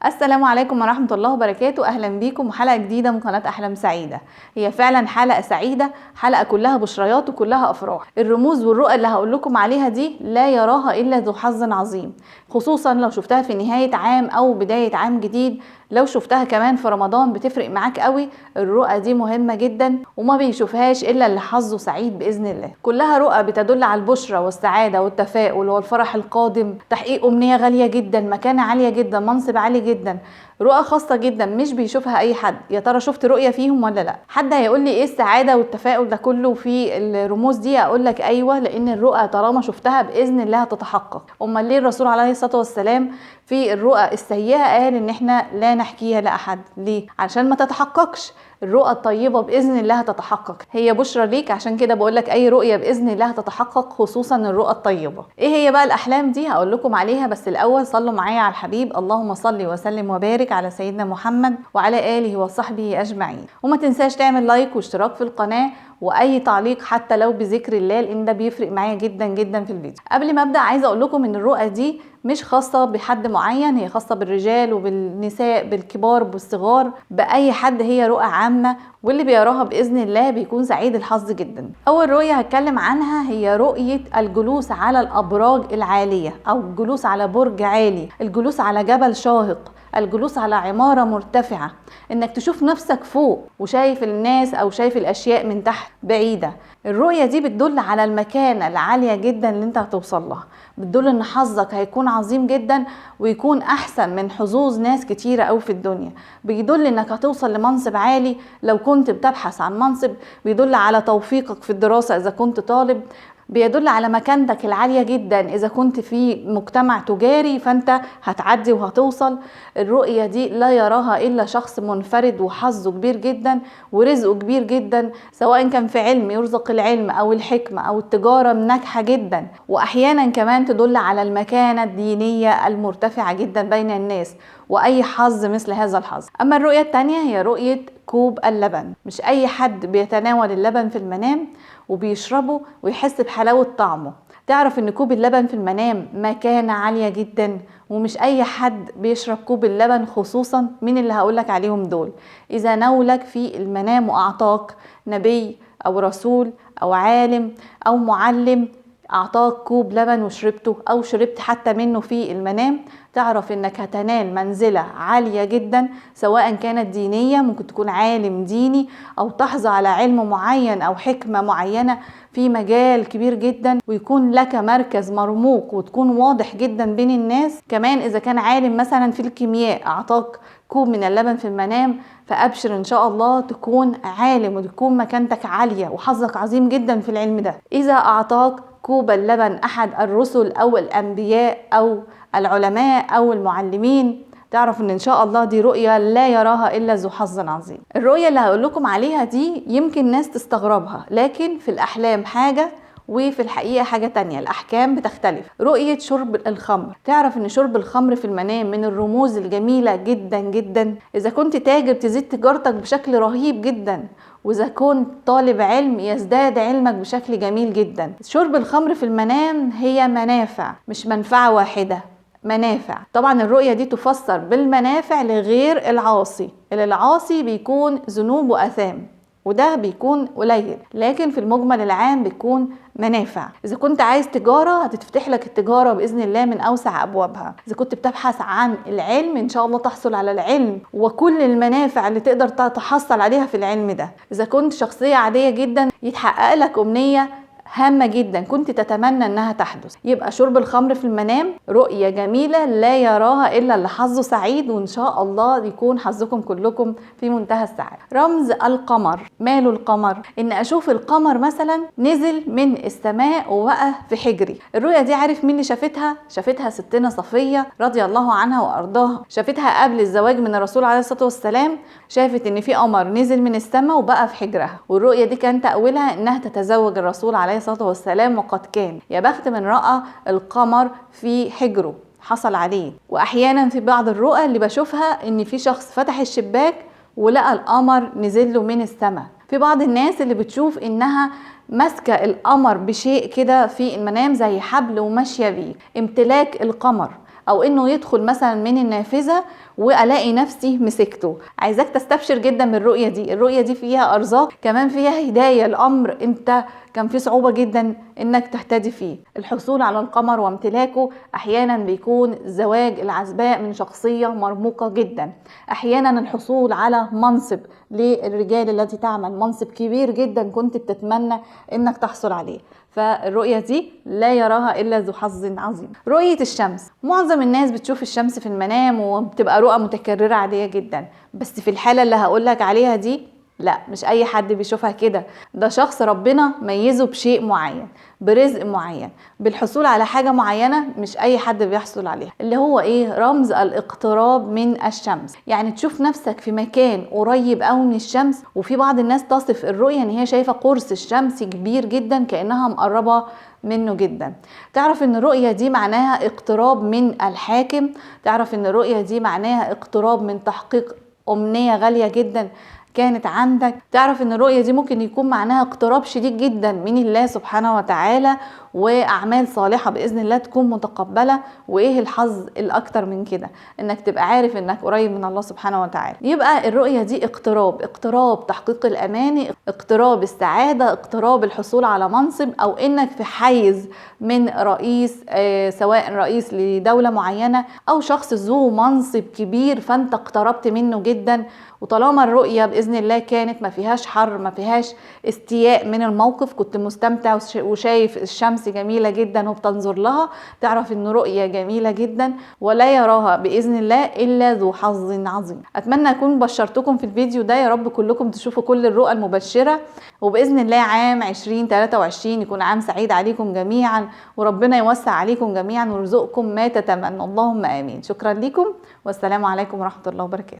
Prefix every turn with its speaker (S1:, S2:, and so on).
S1: السلام عليكم ورحمة الله وبركاته. أهلا بيكم وحلقة جديدة من قناة أحلام سعيدة. هي فعلا حلقة سعيدة، حلقة كلها بشريات وكلها أفراح. الرموز والرؤى اللي هقول لكم عليها دي لا يراها إلا ذو حظ عظيم، خصوصا لو شفتها في نهاية عام أو بداية عام جديد، لو شفتها كمان في رمضان بتفرق معاك قوي. الرؤى دي مهمة جدا وما بيشوفهاش إلا اللي حظه سعيد بإذن الله. كلها رؤى بتدل على البشرى والسعادة والتفاؤل والفرح القادم، تحقيق أمنية غالية جدا، مكانة عالية جدا، منصب عالي جدا. رؤى خاصة جدا مش بيشوفها أي حد. يا ترى شفت رؤية فيهم ولا لا؟ حد هيقول لي إيه السعادة والتفاؤل ده كله في الرموز دي؟ أقول لك أيوة، لأن الرؤى طالما شفتها بإذن الله هتتحقق. أمال ليه الرسول عليه الصلاة والسلام في الرؤى السيئة قال إن إحنا لا نحكيها لأحد؟ ليه؟ عشان ما تتحققش. الرؤى الطيبة بإذن الله هتتحقق، هي بشرى ليك. عشان كده بقول لك أي رؤية بإذن الله هتتحقق، خصوصا الرؤى الطيبة. إيه هي بقى الأحلام دي؟ هقول لكم عليها، بس الأول صلوا معايا على الحبيب. اللهم صل وسلم وبارك على سيدنا محمد وعلى آله وصحبه أجمعين. وما تنساش تعمل لايك واشتراك في القناة وأي تعليق حتى لو بذكر الله، لأن ده بيفرق معايا جدا جدا في الفيديو. قبل ما أبدأ عايزة أقول لكم إن الرؤى دي مش خاصة بحد معين، هي خاصة بالرجال وبالنساء، بالكبار بالصغار، بأي حد. هي رؤى عامة واللي بيراها بإذن الله بيكون سعيد الحظ جدا. أول رؤية هتكلم عنها هي رؤية الجلوس على الأبراج العالية، أو الجلوس على برج عالي، الجلوس على جبل شاهق، الجلوس على عمارة مرتفعة. إنك تشوف نفسك فوق وشايف الناس أو شايف الأشياء من تحت بعيدة. الرؤية دي بتدل على المكانة العالية جدا اللي انت هتوصل لها، بتدل ان حظك هيكون عظيم جدا ويكون احسن من حظوظ ناس كتيرة قوي في الدنيا. بيدل انك هتوصل لمنصب عالي لو كنت بتبحث عن منصب، بيدل على توفيقك في الدراسة اذا كنت طالب، بيدل على مكانتك العالية جدا إذا كنت في مجتمع تجاري، فأنت هتعدي وهتوصل. الرؤية دي لا يراها إلا شخص منفرد وحظه كبير جدا ورزقه كبير جدا، سواء كان في علم يرزق العلم أو الحكمة أو التجارة ناجحة جدا. وأحيانا كمان تدل على المكانة الدينية المرتفعة جدا بين الناس وأي حظ مثل هذا الحظ. أما الرؤية الثانية هي رؤية كوب اللبن. مش أي حد بيتناول اللبن في المنام وبيشربه ويحس بحلاوة طعمه. تعرف ان كوب اللبن في المنام مكانة عالية جدا، ومش اي حد بيشرب كوب اللبن، خصوصا من اللي هقولك عليهم دول. اذا ناولك في المنام واعطاك نبي او رسول او عالم او معلم، اعطاك كوب لبن وشربته او شربت حتى منه في المنام، تعرف انك هتنال منزلة عالية جدا، سواء كانت دينية، ممكن تكون عالم ديني، او تحظى على علم معين او حكمة معينة في مجال كبير جدا، ويكون لك مركز مرموق وتكون واضح جدا بين الناس. كمان اذا كان عالم مثلا في الكيمياء اعطاك كوب من اللبن في المنام، فأبشر إن شاء الله تكون عالم وتكون مكانتك عالية وحظك عظيم جدا في العلم ده. إذا أعطاك كوب اللبن أحد الرسل أو الأنبياء أو العلماء أو المعلمين، تعرف إن شاء الله دي رؤية لا يراها إلا ذو حظ عظيم. الرؤية اللي هقول لكم عليها دي يمكن ناس تستغربها، لكن في الأحلام حاجة وفي الحقيقة حاجة تانية، الأحكام بتختلف. رؤية شرب الخمر. تعرف إن شرب الخمر في المنام من الرموز الجميلة جدا جدا. إذا كنت تاجر تزيد تجارتك بشكل رهيب جدا، وإذا كنت طالب علم يزداد علمك بشكل جميل جدا. شرب الخمر في المنام هي منافع، مش منفعة واحدة، منافع. طبعا الرؤية دي تفسر بالمنافع لغير العاصي، اللي العاصي بيكون ذنوب وأثام وده بيكون قليل، لكن في المجمل العام بيكون منافع. إذا كنت عايز تجارة هتتفتح لك التجارة بإذن الله من أوسع أبوابها. إذا كنت بتبحث عن العلم إن شاء الله تحصل على العلم وكل المنافع اللي تقدر تحصل عليها في العلم ده. إذا كنت شخصية عادية جدا يتحقق لك أمنية هامة جدا كنت تتمنى انها تحدث. يبقى شرب الخمر في المنام رؤية جميلة لا يراها الا اللي حظه سعيد، وان شاء الله يكون حظكم كلكم في منتهى السعادة. رمز القمر. ماله القمر؟ ان اشوف القمر مثلا نزل من السماء ووقع في حجري. الرؤية دي عارف مين اللي شافتها؟ شافتها ستنا صفية رضي الله عنها وارضاها. شافتها قبل الزواج من الرسول عليه الصلاة والسلام، شافت ان في قمر نزل من السماء وبقى في حجرها، والرؤية دي كان تأويلها انها تتزوج الرسول عليه الصلاة والسلام، وقد كان. يا بخت من رأى القمر في حجره، حصل عليه. وأحيانا في بعض الرؤى اللي بشوفها إن في شخص فتح الشباك ولقى القمر نزل له من السماء. في بعض الناس اللي بتشوف إنها ماسكة القمر بشيء كده في المنام زي حبل وماشية بيه. امتلاك القمر او انه يدخل مثلا من النافذة والاقي نفسي مسكته. عايزاك تستبشر جدا من الرؤية دي، الرؤية دي فيها ارزاق، كمان فيها هداية الامر انت كان في صعوبة جدا انك تهتدي فيه. الحصول على القمر وامتلاكه احيانا بيكون زواج العزباء من شخصية مرموقة جدا، احيانا الحصول على منصب للرجال التي تعمل، منصب كبير جدا كنت بتتمنى انك تحصل عليه. فالرؤية دي لا يراها إلا ذو حظ عظيم. رؤية الشمس، معظم الناس بتشوف الشمس في المنام وبتبقى رؤى متكررة عادية جدا، بس في الحالة اللي هقولك عليها دي لا، مش أي حد بيشوفها كده. ده شخص ربنا ميزة بشيء معين، برزق معين، بالحصول على حاجة معينة مش أي حد بيحصل عليها، اللي هو إيه؟ رمز الاقتراب من الشمس. يعني تشوف نفسك في مكان قريب أوي من الشمس، وفي بعض الناس تصف الرؤية إن هي شايفة قرص الشمس كبير جدا كأنها مقربة منه جدا. تعرف إن الرؤية دي معناها اقتراب من الحاكم، تعرف إن الرؤية دي معناها اقتراب من تحقيق أمنية غالية جدا كانت عندك. تعرف ان الرؤية دي ممكن يكون معناها اقتراب شديد جدا من الله سبحانه وتعالى، واعمال صالحة بإذن الله تكون متقبلة. وايه الحظ الاكتر من كده، انك تبقى عارف انك قريب من الله سبحانه وتعالى. يبقى الرؤية دي اقتراب، اقتراب تحقيق الاماني، اقتراب السعادة، اقتراب الحصول على منصب، او انك في حيز من رئيس، سواء رئيس لدولة معينة او شخص ذو منصب كبير فانت اقتربت منه جدا. وطالما الرؤية بإذن الله كانت ما فيهاش حر، ما فيهاش استياء من الموقف، كنت مستمتع وشايف الشمس جميلة جدا وبتنظر لها، تعرف ان رؤية جميلة جدا ولا يراها بإذن الله إلا ذو حظ عظيم. أتمنى أكون بشرتكم في الفيديو ده، يا رب كلكم تشوفوا كل الرؤى المبشرة، وبإذن الله عام 2023 يكون عام سعيد عليكم جميعا، وربنا يوسع عليكم جميعا ويرزقكم ما تتمنوا، اللهم آمين. شكرا لكم والسلام عليكم ورحمة الله وبركاته.